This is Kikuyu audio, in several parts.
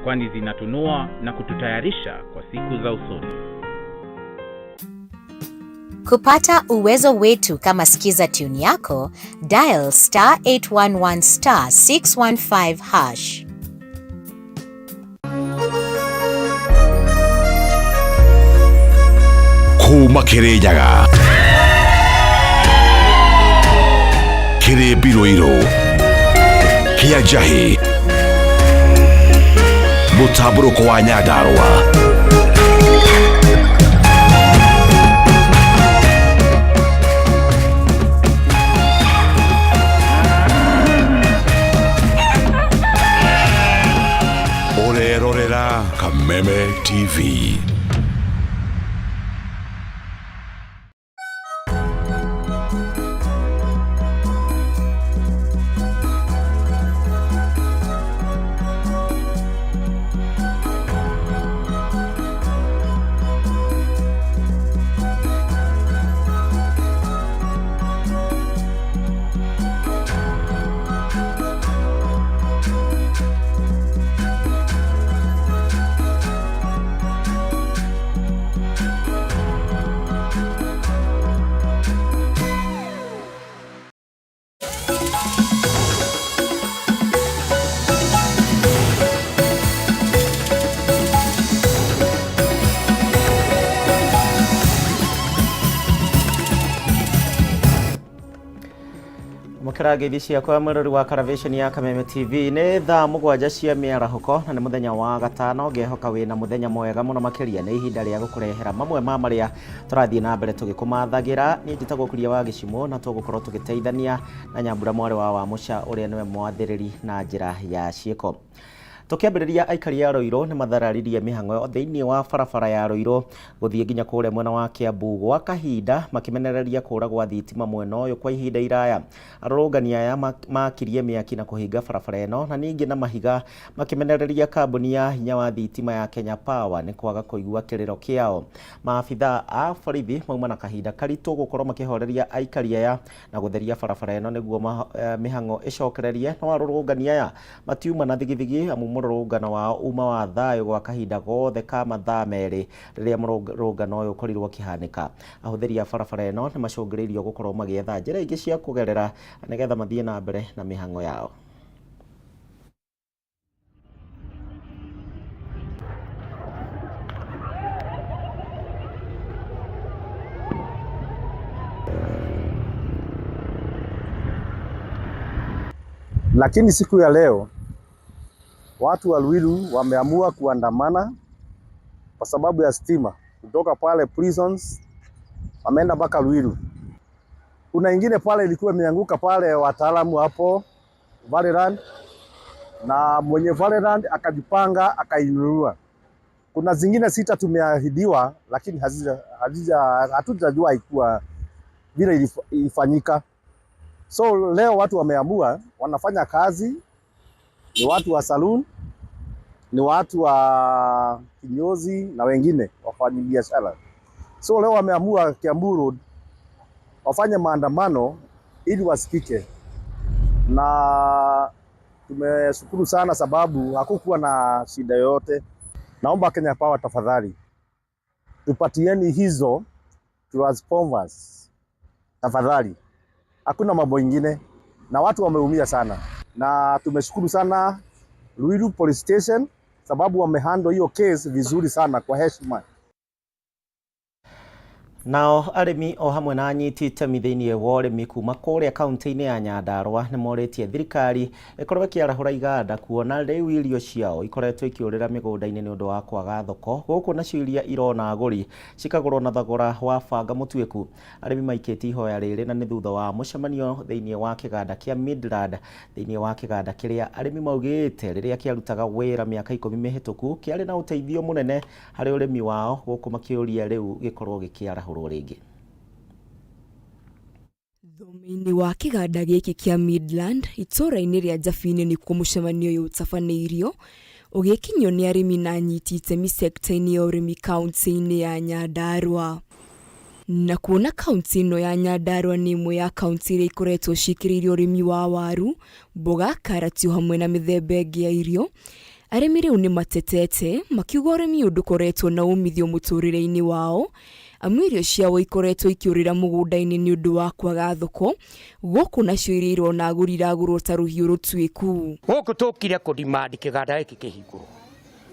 Kwani zinatunua na kututayarisha kwa siku za usoni. Kupata uwezo wetu kama skiza tune yako, dial *811 *615#. Kuma Kirinyaga kĩrĩ mbirũirũ kĩa njahĩ mũtambũrũko wa Nyandarũa. Ũrerorera Kameme TV. Mũkĩra ngeithi ciakwa, mwĩrori wa Caravation ya Kameme TV. Nĩ thaa 7 cia mĩarahũko na nĩ mũthenya wa gatano. Ngehoka wĩna mũthenya mwega mũno makĩria. Nĩ ihinda rĩa gũkũrehera mamwe ma marĩa tũrathiĩ na mbere tũgĩkũmathagĩra. Niĩ njĩtagwo Kuria wa Gĩcimũ na tũgũkorwo tũgĩteithania na Nyambura mwarĩ wa Wamũca, ũrĩa nĩwe mwathĩrĩri na njĩra ya ciĩko. Tũkĩambĩrĩria, aikari a Ruiru nĩ mathararirie mĩhang'o thĩinĩ wa barabara ya Ruiru gũthiĩ nginya kũrĩa mwena wa Kiambu gwa kahinda, makĩmenereria kũra gwa thitima mwena ũyũ kwa ihinda iraya. Arũrũngani aya makirie mĩaki na kũhinga barabara ĩno na ningĩ na mahiga, makĩmenereria kambuni ya hinya wa thitima ya Kenya Power nĩ kwaga kũigua kĩrĩro kĩao. Maabitha a borithi mauma na kahinda karitũ gũkorwo makĩhoreria aikari aya na gũtheria barabara ĩno nĩguo mĩhang'o ĩcokererie. No arũrũngani aya matiuma na thigithigi, amu mũrũrũngano wao uma wa thayũ gwa kahinda gothe ka mathaa 2 rĩrĩa mũrũrũngano ũyũ ũkorirwo ũkĩhanĩka. Ahũthĩri a barabara ĩno nĩ macũngĩrĩirio gũkorwo magĩetha njĩra ingĩ cia kũgerera nĩgetha mathiĩ na mbere na mĩhang'o yao. Lakini siku ya leo watu wa Ruiru wameamua kuandamana kwa sababu ya stima kutoka pale Prisons wameenda mpaka Ruiru. Kuna ingine pale ilikuwa imeanguka pale, wataalamu hapo Valeland, na mwenye Valeland akajipanga akainunua. Kuna zingine 6 tumeahidiwa, lakini hazija hatujajua ikuwa vile ilifanyika. So leo watu wameamua wanafanya kazi, ni watu wa saloon, ni watu wa kinyozi na wengine wafanyabiashara. So leo wameamua Kiambu Road wafanye maandamano ili wasikike, na tumeshukuru sana sababu hakukuwa na shida yoyote. Naomba Kenya Power, tafadhali tupatieni hizo transformers tafadhali, hakuna mambo ingine, na watu wameumia sana, na tumeshukuru sana Ruiru Police Station sababu wamehandle hiyo case vizuri sana kwa heshima. Nao arĩmi o hamwe na anyiti itemi thĩinĩ wa ũrĩmi kuma kũrĩa kaunti-inĩ ya Nyandarua nĩ morĩtie thirikari ĩkorwo ĩkĩarahũra iganda, kuona rĩu irio ciao ikoretwo ikĩũrĩra mĩgũnda-inĩ nĩ ũndũ wa kwaga thoko gũkũ, nacio iria irona agũri cikagũrwo na thogora wa banga mũtuĩku. Arĩmi maikĩtie ihoya rĩrĩ na nĩ thutha wa mũcemanio thĩinĩ wa kĩganda kĩa Midland, thĩinĩ wa kĩganda kĩrĩa arĩmi maugĩte rĩrĩa kĩarutaga wĩra mĩaka 10 mĩhĩtũku kĩarĩ na ũteithio mũnene harĩ ũrĩmi wao, gũkũ makĩũria rĩu gĩkorwo gĩkĩarahũrwo rĩngĩ. Thome-inĩ wa kĩganda gĩkĩ kĩa Midland itũũra-inĩ rĩa Njabini nĩkuo mũcemanio ũyũ ũtabanĩirio, ũgĩkinyio nĩ arĩmi na anyiti itemi sekta-inĩ ya ũrĩmi kaunti-inĩ ya Nyandarua. Na kuona kaunti ĩno ya Nyandarua nĩ ĩmwe ya kaunti iria ikoretwo ciĩkĩrĩire ũrĩmi wa waru, mboga, karati o hamwe na mĩthemba ĩngĩ ya irio. Arĩmi rĩu nĩ matetete makiuga ũrĩmi ũyũ ndũkoretwo na umithio mũtũrĩre-inĩ wao amu irio ciao ikoretwo ikĩũrĩra mũgũnda-inĩ nĩ ũndũ wa kwaga thoko gũkũ nacio iria irona agũri iragũrwo ta rũhiũ rũtuĩku. Gũkũ tũkire kũ demand kĩganda gĩkĩ kĩhingũrwo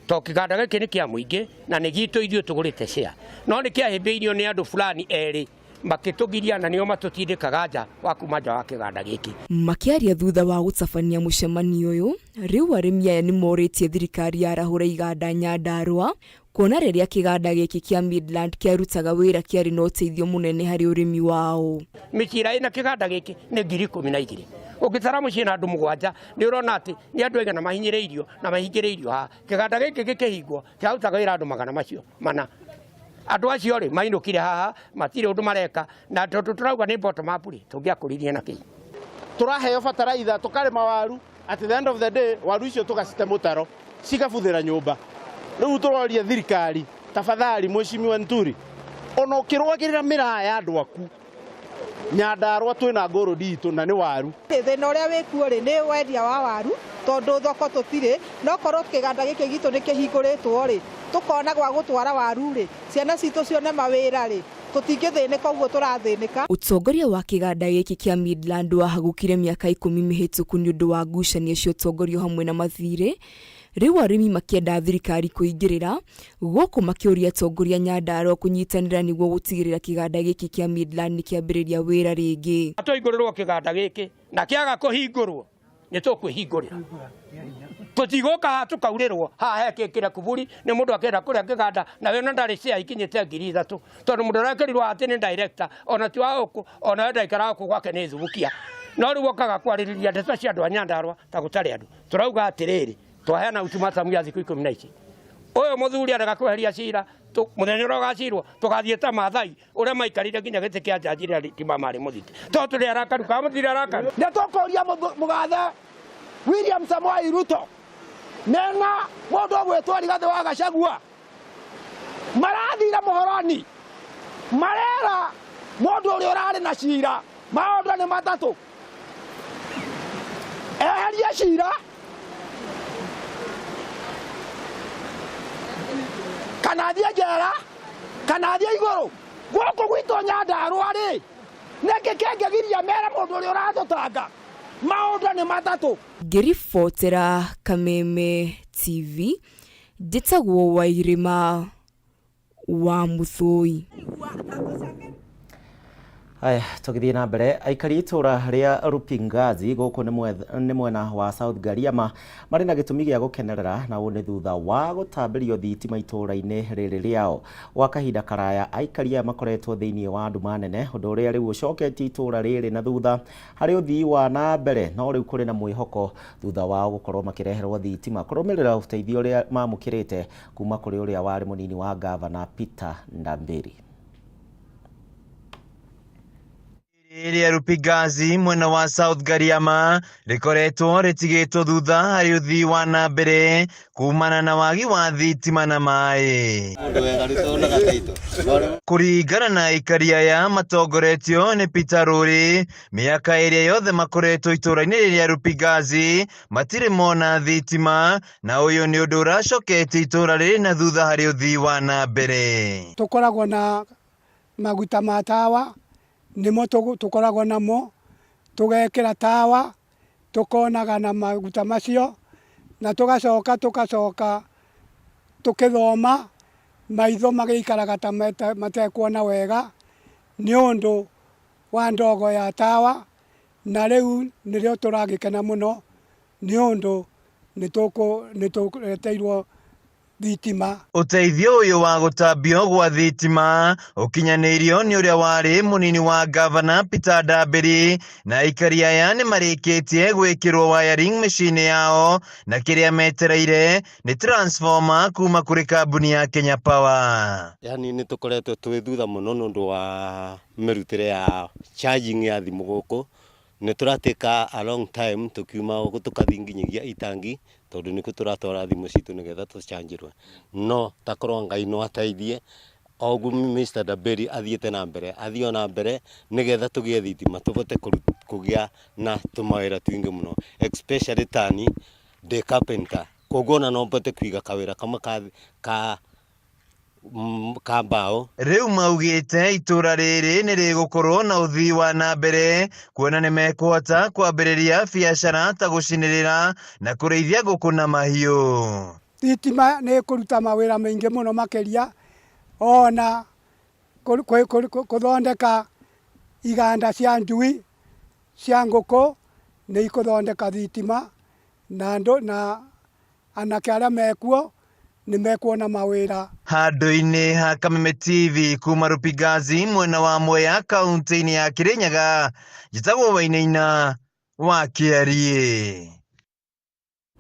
to kĩganda gĩkĩ nĩ kĩa mũingĩ na nĩ gitũ ithuĩ tũgũrĩte share no nĩ kĩahĩmbĩirio nĩ andũ fulani erĩ makĩtũgiria na nĩo matũtindĩkaga nja wa kuma nja wa kĩganda gĩkĩ. Makĩaria thutha wa gũtabania mũcemanio ũyũ, rĩu arĩmi aya nĩ morĩtie thirikari yarahũre iganda Nyandarua kuona rĩrĩa kĩganda gĩkĩ kĩa Midland kĩarutaga wĩra kĩarĩ na ũteithio mũnene harĩ ũrĩmi wao. Mĩciĩ ĩrĩa ĩna kĩganda gĩkĩ nĩ 12,000. Ũngĩtara mũciĩ na andũ 7 nĩ ũrona atĩ nĩ andũ aigana mahinyĩrĩirio na mahingĩrĩirio haha. Kĩganda gĩkĩ gĩkĩhingwo kĩrarutaga wĩra andũ 400. Andũ acio rĩ mainũkire haha matirĩ ũndũ mareka na tondũ tũrauga nĩ bottom up rĩ tũngĩakũririe na kĩĩ. Tũraheo bataraitha tũkarĩma waru, at the end of the day waru icio tũgacite mũtaro cigabuthĩra nyũmba. Rĩu tũroria thirikari tafadhali, Mheshimiwa Nturi, ona ũkĩrũagĩrĩra mĩraa ya andũ aku Nyandarua twĩna ngũrũndi itũ na nĩ waru. Thĩna ũrĩa wĩkuo rĩ nĩ wendia wa waru tondũ thoko tũtirĩ, no korwo kĩganda gĩkĩ gitũ nĩ kĩhingũrĩtwo rĩ tũkona gwa gũtwara waru rĩ ciana citũ cione mawĩra rĩ tũtingĩthĩnĩka ũguo tũrathĩnĩka. Ũtongoria wa kĩganda gĩkĩ kĩa Midland wahagũkire mĩaka 10 mĩhĩtũku nĩ ũndũ wa ngucanio cia ũtongoria hamwe na mathirĩ. Rĩu arĩmi makĩenda thirikari kũingĩrĩra gũkũ makĩũria atongoria Nyandarua kũnyitanĩra nĩguo gũtigĩrĩra kĩganda gĩkĩ kĩa Midland nĩ kĩambĩrĩria wĩra rĩngĩ. Tũhingũrĩrwo kĩganda gĩkĩ na kĩaga kũhingũrwo nĩ tũkwĩhingũrĩra. Tũtigũka haha tũkaurĩrwo haha hekĩkĩre kuburi nĩ mũndũ akĩenda kũrĩa kĩganda na we ona ndarĩ share ikinyĩte 3,000 tondũ mũndũ ũrekĩrirwo atĩ nĩ director ona ti wa gũkũ ona we ndaikaraga gũkũ gwake nĩ thubukia no rĩu okaga kwarĩrĩria ndeto cia andũ a Nyandarua ta gũtarĩ andũ. Tũrauga atĩrĩrĩ twaheana ultimatum ya thikũ 10 na ici ũyũ mũthuri arega kweheria cira mũthenya ũrĩa ũgacirwo tũgathiĩ ta Maathai ũrĩa maikarire nginya gĩtĩ kĩa njanji rĩrĩa ti mama arĩ mũthiti tondũ tũrĩ arakaru kana mũtirĩ arakaru. Nĩ tũkũria mũgathe William Samoei Ruto mena mũndũ ũgwĩtwo Rigathĩ wa Gachagua marathire mũhoroni marera mũndũ ũrĩa ũrarĩ na cira maũndũ nĩ matatũ eherie cira kana athiĩ njera kana athiĩ igũrũ gũkũ gwitũ Nyandarua rĩ nĩkĩ kĩngĩgiria mere mũndũ ũrĩa ũratũtanga maũndũ nĩ matatũ. Ngĩribotera Kameme TV njĩtagwo Wairĩma wa Mũthũi. Haya, tũgĩthiĩ na mbere, aikari itũra rĩa Rupingazi gũkũ nĩ mwena wa South Gariama marĩ na gĩtũmi gĩa gũkenerera na ũũ nĩ thutha wa gũtambĩrio thitima itũra-inĩ rĩrĩ rĩao. Gwa kahinda karaya aikari aya makoretwo thĩinĩ wa nduma nene, ũndũ ũrĩa rĩu ũcoketie itũra rĩrĩ na thutha harĩ ũthii wa na mbere, no rĩu kũrĩ na mwĩhoko thutha wao gũkorwo makĩreherwo thitima kũrũmĩrĩra ũteithio ũrĩa mamũkĩrĩte kuma kũrĩ ũrĩa warĩ mũnini wa gavana Peter Ndambiri. Rĩrĩa Rupigazi mwena wa South Gariama rĩkoretwo rĩtigĩtwo thutha harĩ ũthii wa na mbere kumana na wagi wa thitima na maĩ. Kũringana na aikari aya matongoretio nĩ Peter Ruri, mĩaka ĩrĩa yothe makoretwo itũra-inĩ rĩrĩa Rupigazi matirĩ mona thitima, na ũyũ nĩ ũndũ ũracoketie itũra rĩrĩ na thutha harĩ ũthii wa na mbere. Tũkoragwo na maguta ma tawa nĩmo tũkoragwo namo tũgekĩra tawa tũkonaga na maguta macio na tũgacoka tũgacoka tũkĩthoma maitho magĩikaraga ta matekuona wega nĩ ũndũ wa ndogo ya tawa na rĩu nĩrĩo tũragĩkena mũno nĩ ũndũ nĩ tũreteirwo thitima. Ũteithio ũyũ wa gũtambio gwa thitima ũkinyanĩirio nĩ ũrĩa warĩ mũnini wa gavana Peter Ndambiri, na aikari aya nĩ marĩkĩtie gwĩkĩrwo wiring mĩciĩ-inĩ yao na kĩrĩa metereire nĩ transformer kuma kũrĩ kambuni ya Kenya Power. Yani nĩ tũkoretwo twĩ thutha mũno nĩ ũndũ wa mĩrutĩre ya charging ya thimũ gũkũ. Nĩ tũratĩka a long time tũkiuma gũkũ tũkathiĩ nginyagia itangi tondũ nĩkuo tũratwara thimũ citũ nĩgetha tũcanjĩrwo. No takorwo Ngai no ateithie o ũguo Mr. Ndambiri athiĩte na mbere, athiĩ o na mbere nĩgetha tũgĩe thitima tũbote kũgĩa na tũmawĩra tũingĩ mũno, especially tani ndĩ carpenter. Koguo ona no mbote kũiga kawĩra kamwe ka mbaũ. Rĩu maugĩte itũra rĩrĩ nĩ rĩgũkorwo na ũthii wa na mbere kuona nĩ mekũhota kwambĩrĩria biacara ta gũcinĩrĩra na kũrĩithia ngũkũ na mahiũ. Thitima nĩ ĩkũruta mawĩra maingĩ mũno makĩria, ona kũthondeka iganda cia njui cia ngũkũ nĩ ikũthondeka thitima, na andũ na anake arĩa mekuo nĩ mekuona mawĩra. Handũ-inĩ ha Kameme TV kuma Rupingazi mwena wa Mwea kaunti-inĩ ya Kirinyaga, njĩtagwo Wainaina wa Kĩariĩ.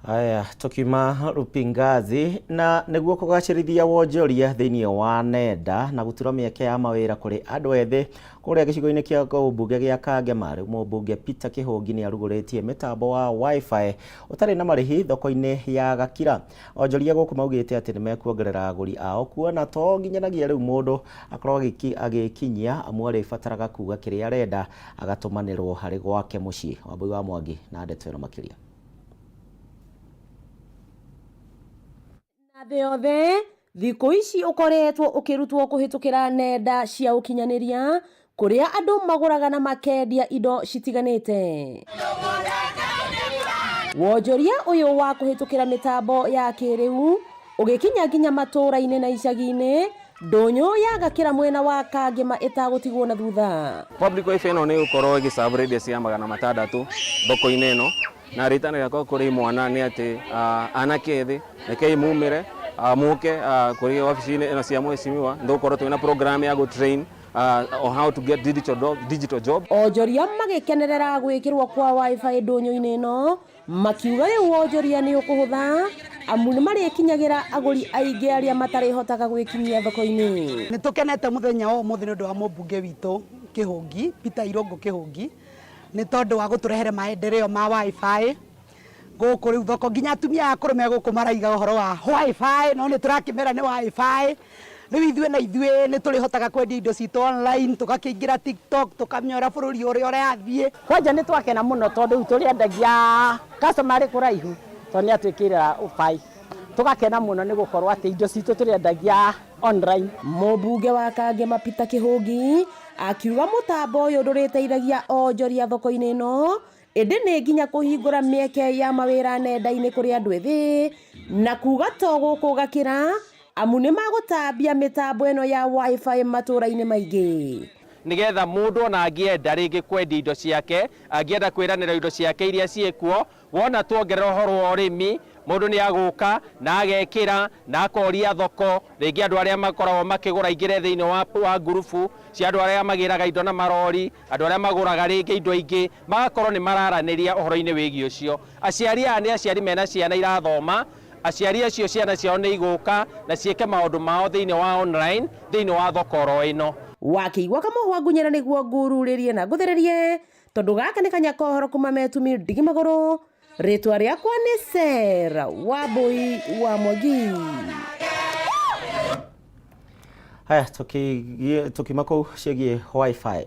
Aya, tukiuma Rupingazi na nĩguo kũgacĩrithia wonjoria thĩinĩ wa nenda na gũtura mĩeke ya mawĩra kũrĩ andũ ethĩ kũrĩa gĩcigo-inĩ kĩa ũmbunge gĩa Kangema, rĩu mũmbunge Peter Kĩhũngi nĩ arugũrĩtie mĩtambo wa Wi-Fi ũtarĩ na marĩhi thoko-inĩ ya Gakira. Onjoria gũkũ maugĩte atĩ nĩ mekuongerera agũri ao kuona to nginyanagia rĩu mũndũ akorwo agĩkinyia amu arĩbataraga kuga kĩrĩa arenda agatũmanĩrwo harĩ gwake mũciĩ. Wambui wa Mwangi na ndeto ĩno makĩria. Thĩ yothe thikũ ici ũkoretwo ũkĩrutwo kũhĩtũkĩra nenda cia ũkinyanĩria kũrĩa andũ magũraga na makendia indo citiganĩte. Wonjoria ũyũ wa kũhĩtũkĩra mĩtambo ya kĩrĩu ũgĩkinya nginya matũũra-inĩ na icagi-inĩ, ndũnyũ ya Gakĩra mwena wa Kangema ĩtagũtigwo na thutha. Public wifi ĩno nĩ ĩgũkorwo ĩgĩserve radius ya 600 thoko-inĩ ĩno, na rĩtana rĩakwa kũrĩ mwana nĩ atĩ anake ethĩ rekei mumĩre, mũke kũrĩ wabici-inĩ ĩno cia mheshimiwa, nĩtũgũkorwo twĩna program ya gũ train on how to get digital job. Onjoria magĩkenerera gwĩkĩrwo kwa wifi ndũnyũ-inĩ ĩno makiuga rĩu wonjoria nĩ ũkũhũtha amu nĩ marĩkinyagĩra agũri aingĩ arĩa matarĩhotaga gwĩkinyia thoko-inĩ. Nĩ tũkenete mũthenya wa ũmũthĩ nĩ ũndũ wa mũmbunge witũ Kĩhũngi, Peter Irũngũ Kĩhũngi, nĩ tondũ wa gũtũrehere maendeleo ma wifi gũkũ rĩu thoko, nginya atumia aya akũrũ me gũkũ maraiga ũhoro wa wifi, no nĩ tũrakĩmera nĩ wifi. Rĩu ithuĩ na ithuĩ nĩ tũrĩhotaga kwendia indo citũ online, tũgakĩingĩra TikTok, tũkamĩora bũrũri ũrĩa ũrathiĩ. Kwanja nĩ twakena mũno tondũ rĩu tũrĩendagia customer arĩ kũraihu tondũ nĩ atwĩkĩrĩra wifi, tũgakena mũno nĩ gũkorwo atĩ indo citũ tũrĩendagia online. Mũmbunge wa Kangema Peter Kĩhũngi akiuga mũtambo ũyũ ndũrĩteithagia onjoria thoko-inĩ ĩno ĩndĩ nĩ nginya kũhingũra mĩeke ya mawĩra nenda-inĩ kũrĩ andũ ethĩ, na kuga to gũkũ Gakĩra amu nĩ magũtambia mĩtambo ĩno ya wifi matũũra-inĩ maingĩ. Nigetha mũndũ ona angĩenda rĩngĩ kwendia indo ciake, angĩenda kwĩranĩra indo ciake iria ciĩkuo, wona tuongerera ũhoro wa ũrĩmi, mũndũ nĩ agũka na agekĩra na akoria thoko, rĩngĩ andũ arĩa makoragwo makĩgũra aingĩre thĩinĩ wa ngurubu cia andũ arĩa magĩraga indo na marori, andũ arĩa magũraga rĩngĩ indo ingĩ, magakorwo nĩ mararanĩria ũhoro-inĩ wĩgiĩ ũcio. Aciari aya nĩ aciari mena ciana irathoma, aciari acio ciana ciao nĩ igũka na ciĩke maũndũ mao thĩinĩ wa online, thĩinĩ wa thoko oro ĩno. Wakĩigua kamũhwa ngunyĩra nĩguo ngururĩrie na ngũthĩrĩrie tondũ gaka nĩ kanya kohoro kuma metumi ndigi magũrũ. Rĩtwa rĩakwa nĩ Sarah Wambui wa Mwangi. Haya, tukiuma kũu ciĩgiĩ wifi,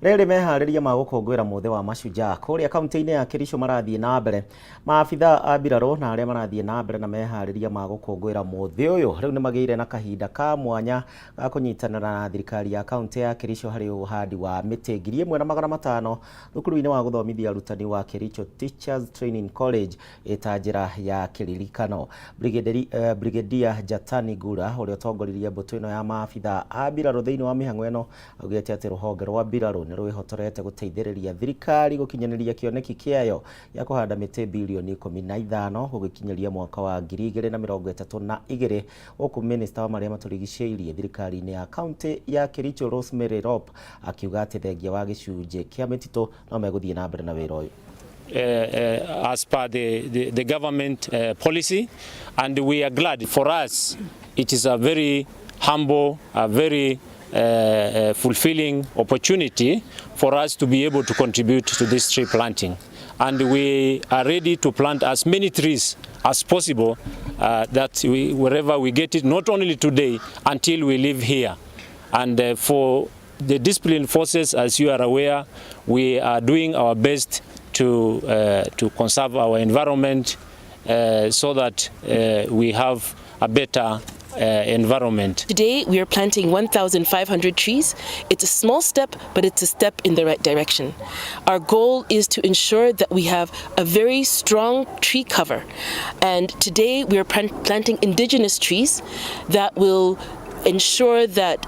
rĩrĩ meharĩria ma gũkũngũĩra mũthĩ wa mashujaa kũrĩa kaunti-inĩ ya Kericho marathiĩ na mbere. Maabitha a mbirarũ na arĩa marathiĩ na mbere na meharĩria ma gũkũngũĩra mũthĩ ũyũ rĩu nĩ magĩire na kahinda ka mwanya ga kũnyitanĩra na thirikari ya kaunti ya Kericho harĩ ũhandi wa mĩtĩ 1500 thukuru-inĩ wa gũthomithia arutani wa Kericho Teachers Training College ĩta njĩra ya kĩririkano. Brigadier Jatani Gura ũrĩa ũtongoririe mbũtũ ĩno ya maabitha a mbirarũ thĩinĩ wa mĩhang'o ĩno augĩte atĩ rũhonge rwa mbirarũ nĩ rwĩhotorete gũteithĩrĩria thirikari gũkinyanĩria kĩoneki kĩayo gĩa kũhanda mĩtĩ bilioni 15 gũgĩkinyĩria mwaka wa 2032, gũkũ minista wa marĩa matũrigicĩirie thirikari-inĩ ya kaunti ya Kericho Rosemary Rop akiuga atĩ thengia wa gĩcunjĩ kĩa mĩtitũ no megũthiĩ na mbere na wĩra ũyũ. As per the government policy, and we are glad. For us, it is a very humble, a very fulfilling opportunity for us to be able to contribute to this tree planting. And we are ready to plant as many trees as possible that wherever we get it, not only today, until we leave here. And for the discipline forces, as you are aware, we are doing our best to conserve our environment. so that we have a better environment. Today we are planting 1,500 trees. It's a small step, but it's a step in the right direction. Our goal is to ensure that we have a very strong tree cover. And today we are planting indigenous trees that will ensure that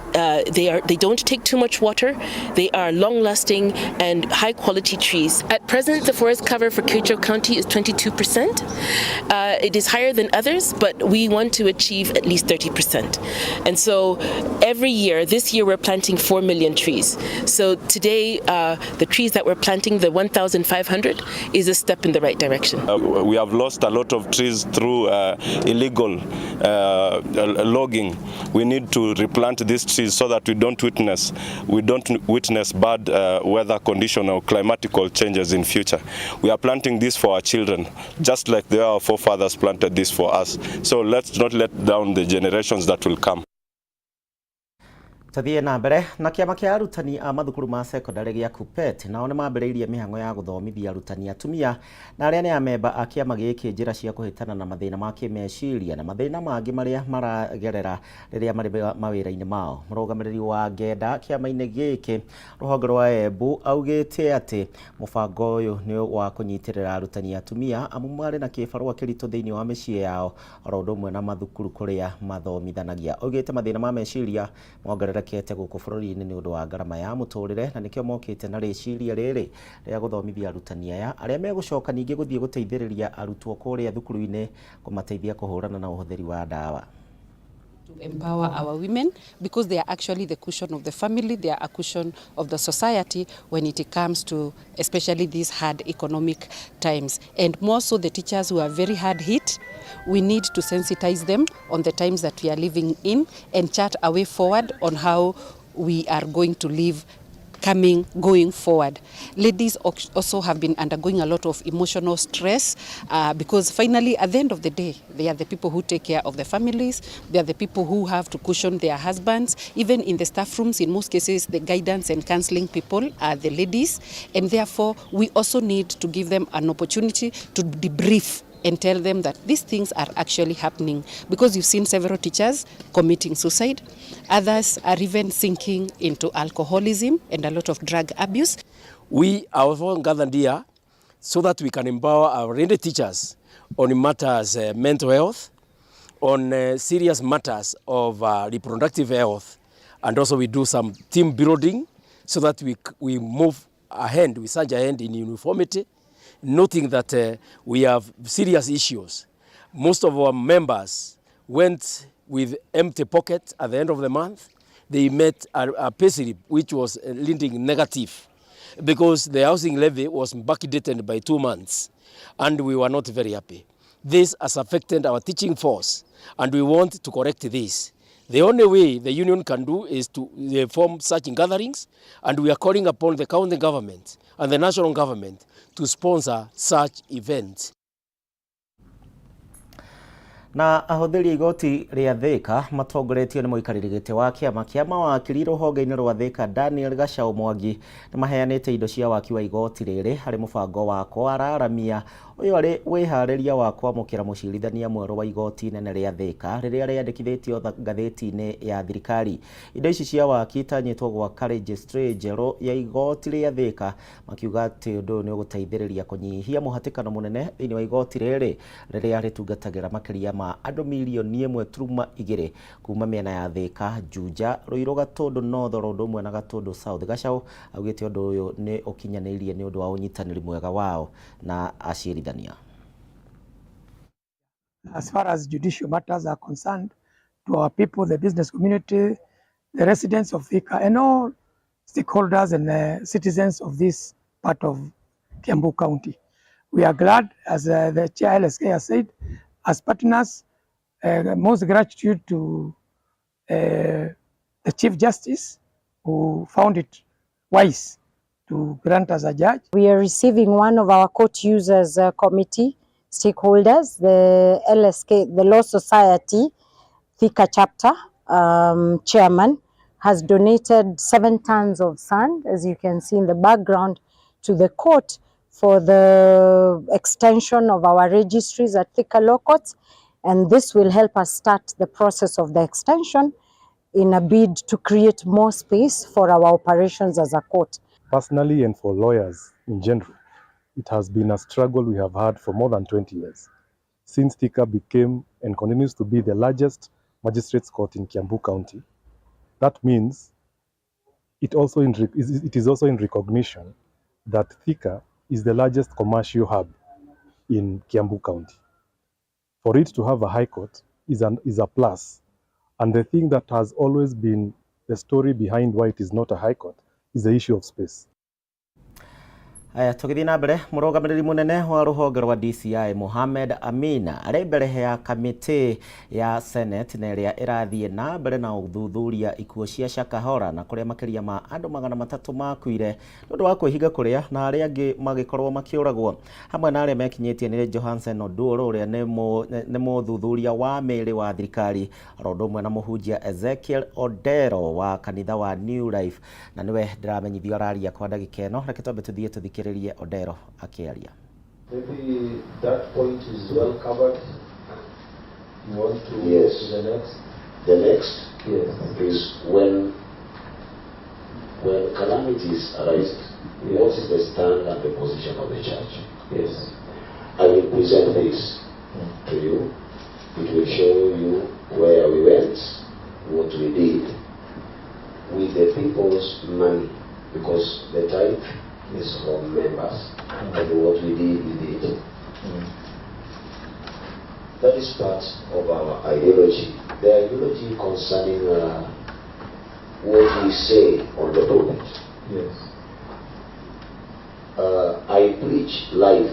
they don't take too much water, they are long-lasting and high-quality trees. At present, the forest cover for Kericho County is 22%. It is higher than others, but we want to achieve at least 30%. And so every year, this year we're planting 4 million trees. So today, the trees that we're planting, the 1,500, is a step in the right direction. We have lost a lot of trees through illegal logging. We need to replant these trees so that we don't witness bad weather condition or climatical changes in future. We are planting this for our children, just like our forefathers planted this for us. So let's not let down the generations that will come. Tuthiĩ na mbere na kĩama kĩa arutani a mathukuru ma secondary gĩa KUPPET nao nĩ mambĩrĩirie mĩhang'o ya gũthomithia arutani atumia na arĩa nĩ amemba a kĩama gĩkĩ njĩra cia kũhĩtana na mathĩna ma kĩmeciria na mathĩna mangĩ marĩa maragerera rĩrĩa marĩ mawĩra-inĩ mao. Mũrũgamĩrĩri wa ngenda kĩama-inĩ gĩkĩ rũhonge rwa Embu augĩte atĩ mũbango ũyũ nĩ wa kũnyitĩrĩra arutani atumia amu marĩ na kĩbarũa kĩritũ thĩinĩ wa mĩciĩ yao oro ũndũ ũmwe na mathukuru kũrĩa mathomithanagia. Augĩte mathĩna ma meciria mongerereke gũkũ bũrũri-inĩ nĩ ũndũ wa ngarama ya mũtũrĩre na nĩkĩo mokĩte na rĩciria rĩrĩ rĩa gũthomithia arutani aya arĩa megũcoka ningĩ gũthiĩ gũteithĩrĩria arutwo kũrĩa thukuru-inĩ kũmateithia kũhũrana na ũhũthĩri wa ndawa. To empower our women, because they are actually the cushion of the family, they are a cushion of the society when it comes to especially these hard economic times. And more so the teachers who are very hard hit, we need to sensitize them on the times that we are living in and chart a way forward on how we are going to live going forward. Ladies also have been undergoing a lot of emotional stress because finally at the end of the day, they are the people who take care of the families, they are the people who have to cushion their husbands. Even in the staff rooms, in most cases, the guidance and counseling people are the ladies, and therefore we also need to give them an opportunity to debrief and tell them that these things are actually happening, because you've seen several teachers committing suicide. Others are even sinking into alcoholism and a lot of drug abuse. We are all gathered here so that we can empower our lady teachers on matters mental health, on serious matters of reproductive health, and also we do some team building so that we move ahead, we surge ahead in uniformity, noting that we have serious issues. Most of our members went with empty pockets at the end of the month. They met a payslip which was leading negative because the housing levy was backdated by 2 months, and we were not very happy. This has affected our teaching force, and we want to correct this. The only way the union can do is to form such gatherings, and we are calling upon the county government and the national government to sponsor such events. Na ahũthĩri igoti rĩa Thika matongoretio nĩ mũikarĩri gĩtĩ wa kĩama kĩa mawakiri rũhonge-inĩ rwa Thika Daniel Gachau Mwangi nĩ maheanĩte indo cia waki wa igoti rĩrĩ harĩ mũbango wa kwararamia ũyũ arĩ wĩharĩria wa kwamũkĩra mũcirithania mwerũ wa igoti inene rĩa Thika rĩrĩa rĩandĩkithĩtio ngathĩti-inĩ ya thirikari. Indo ici cia waki itanyĩtwo gwaka registry njerũ ya igoti rĩa Thika, makiuga atĩ ũndũ ũyũ nĩ ũgũteithĩrĩria kũnyihia mũhatĩkano mũnene thĩinĩ wa igoti rĩrĩ rĩrĩa rĩtungatagĩra makĩria ma andũ milioni 1.2 kuma mĩena ya Thika, Juja, Ruiru, Gatundu North oro ũndũ ũmwe na Gatundu South. Gachau augĩte ũndũ ũyũ nĩ ũkinyanĩirie nĩ ũndũ wa ũnyitanĩri mwega wao na acirithania. As far as judicial matters are concerned, to our people, the business community, the residents of Thika, and all stakeholders and citizens of this part of Kiambu County. We are glad, as the chair LSK has said, as partners, most gratitude to the Chief Justice, who found it wise to grant us a judge. We are receiving one of our court users committee stakeholders, the LSK, the Law Society Thika chapter chairman, has donated 7 tons of sand, as you can see in the background, to the court for the extension of our registries at Thika Law Courts, and this will help us start the process of the extension in a bid to create more space for our operations as a court. Personally, and for lawyers in general, it has been a struggle we have had for more than 20 years. Since Thika became and continues to be the largest magistrates court in Kiambu County, that means it is also in recognition that Thika is the largest commercial hub in Kiambu County. For it to have a high court is a plus. And the thing that has always been the story behind why it is not a high court is the issue of space. Aya tũgĩthiĩ na mbere, mũrũgamĩrĩri mũnene wa rũhonge rwa DCI Mohamed Amina arĩ mbere ya kamĩtĩ ya Senate na ĩrĩa ĩrathiĩ na mbere na ũthuthuria ikuũ cia Shakahola na kũrĩa makĩria ma andũ 300 makuire nĩ ũndũ wa kwĩhinga kũrĩa na arĩa angĩ magĩkorwo makĩũragwo. Hamwe na arĩa mekinyĩtie nĩ Johansen Oduor ũrĩa nĩ mũthuthuria wa mĩĩrĩ wa thirikari, oro ũndũ ũmwe na mũhunjia Ezekiel Odero wa kanitha wa New Life, na nĩwe ndĩramenyithio araria kwa ndagĩka ĩno. Reke twambe tũthiĩ tũthikĩrĩrie Odero akĩaria. Maybe that point is well covered. You want to Yes. to the next? The next, yes, is when calamities arise, yes, what is the stand and the position of the church? Yes. I will present this to you. It will show you where we went, what we did with the people's money, because the tithe is from members, and what we did with it. That is part of our ideology. The ideology concerning what we say on the pulpit. Yes. I preach live.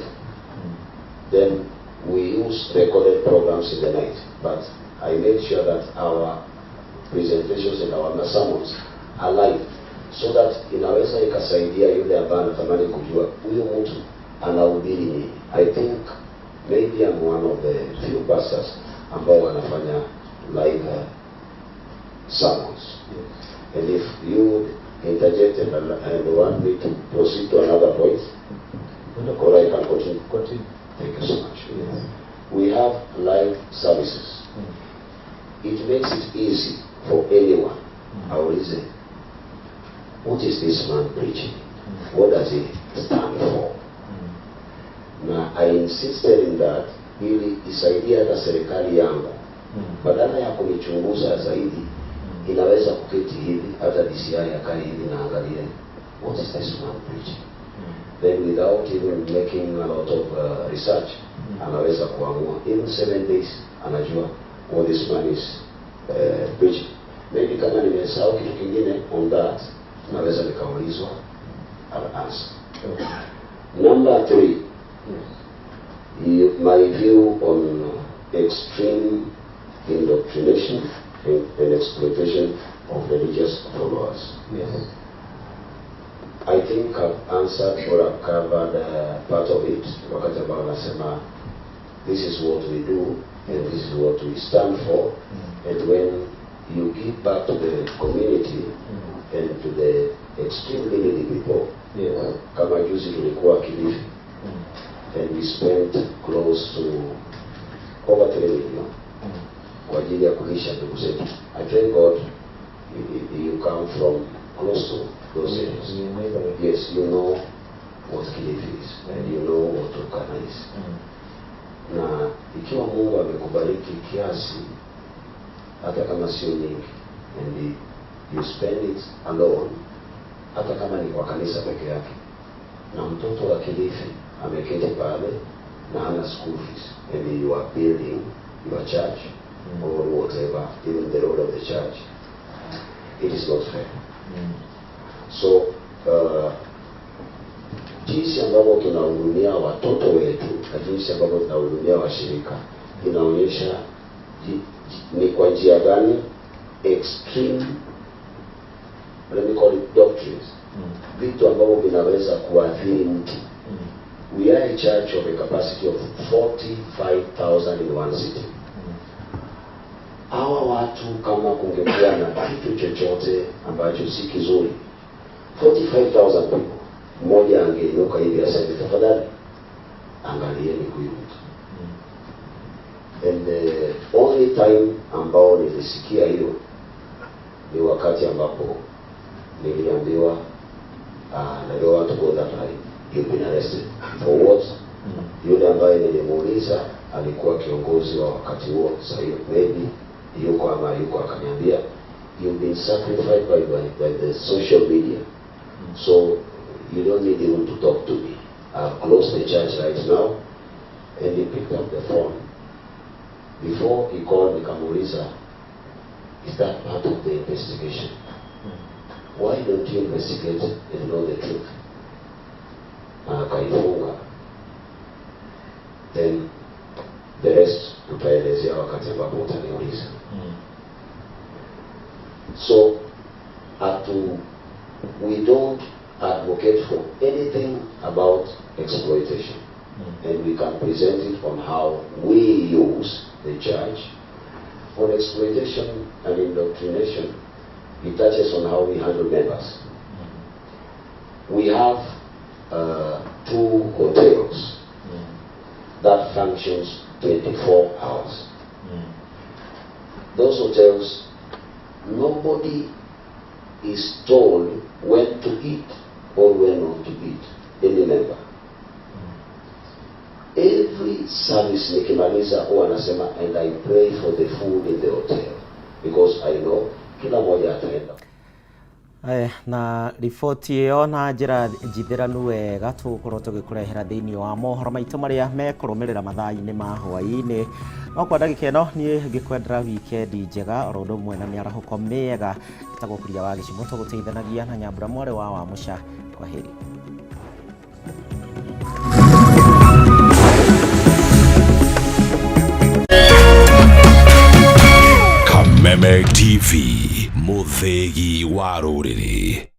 Then we use recorded programs in the night, but I make sure that our presentations and our sermons are live, so that inaweza ikasaidia yule ambaye anatamani kujua huyu mtu anahubiri nini. I think maybe I'm one of the few pastors ambao wanafanya live sermons. Yes. And if you would interject and want me to proceed to another point, or I can continue. Continue. Thank you so much. Yes. We have live services. It makes it easy for anyone. Aulize, what is this man preaching? What does he stand for? Na I insisted in that ili isaidie hata serikali yangu, badala ya kunichunguza zaidi, inaweza kuketi hivi, hata DCI akae hivi na angalie what is this man preaching. Then without even making a lot of research, anaweza kuamua in 7 days anajua what this man is preaching. Maybe kama nimesahau kitu kingine on that, naweza nikaulizwa, I'll answer. Okay. Number 3, yes, my view on extreme indoctrination and exploitation of religious followers. Yes. I think I've answered or I've covered part of it. Wakati ambao nasema this is what we do and this is what we stand for, and when you give back to the community and to the extremely needy people, yes, kama juzi tulikuwa Kilifi, and we spent close to over 3 million kwa ajili ya kulisha ndugu zetu. I thank God you come from close to those areas. Yes, you know what Kilifi is and you know what Turkana is. Na ikiwa Mungu amekubariki kiasi, hata kama sio nyingi, and you spend it alone, hata kama ni kwa kanisa peke yake, na mtoto wa Kilifi ameketi pale na hana school fees, and you are building your church or whatever, even the road of the church, it is not fair. So jinsi ambavyo tunahudumia watoto wetu na jinsi ambavyo tunahudumia washirika inaonyesha ni kwa njia gani extreme, let me call it doctrines, vitu ambavyo vinaweza kuathiri mtu. We are a church of a capacity of 45,000 in one city. Hawa watu kama kungekuwa na kitu chochote ambacho si kizuri, 45,000 people Mmoja angeinuka hivi aseme, tafadhali angalieni huyu mtu. And the only time ambao nilisikia hiyo ni wakati ambapo niliambiwa, I don't want to go that high, you've been arrested for what? Yule ambaye nilimuuliza alikuwa kiongozi wa wakati huo, sasa hiyo maybe yuko ama yuko, akaniambia you've been sacrificed by the social media, so you don't need even to talk to me. I've closed the church right now. And he picked up the phone. Before he called, nikamuuliza, is that part of the investigation? Why don't you investigate and know the truth? Na akaifunga. Then the rest tutaelezea wakati ambapo utaniuliza. So we don't advocate for anything about exploitation. And we can present it on how we use the church. On exploitation and indoctrination, it touches on how we handle members. We have 2 hotels that functions 24 hours. Those hotels, nobody is told when to eat or when not to eat, any member. Every service nikimaliza huwa nasema, and I pray for the food in the hotel, because I know kila mmoja ataenda. Na riboti ĩyo na njĩra njithĩranu wega tũgũkorwo tũgĩkũrehera thĩinĩ wa mohoro maitũ marĩa mekũrũmĩrĩra mathaa-inĩ ma hwaĩ-inĩ. No kwa ndagĩka ĩno niĩ ngĩkwendera wikendi njega oro ũndũ ũmwe na mĩarahũko mĩega. Ĩtagwo Kuria wa Gĩcimo, tũgũteithanagia na Nyambura mwarĩ wa Wamũca. Kwaheri. Kameme TV, mũthĩgi wa rũrĩrĩ.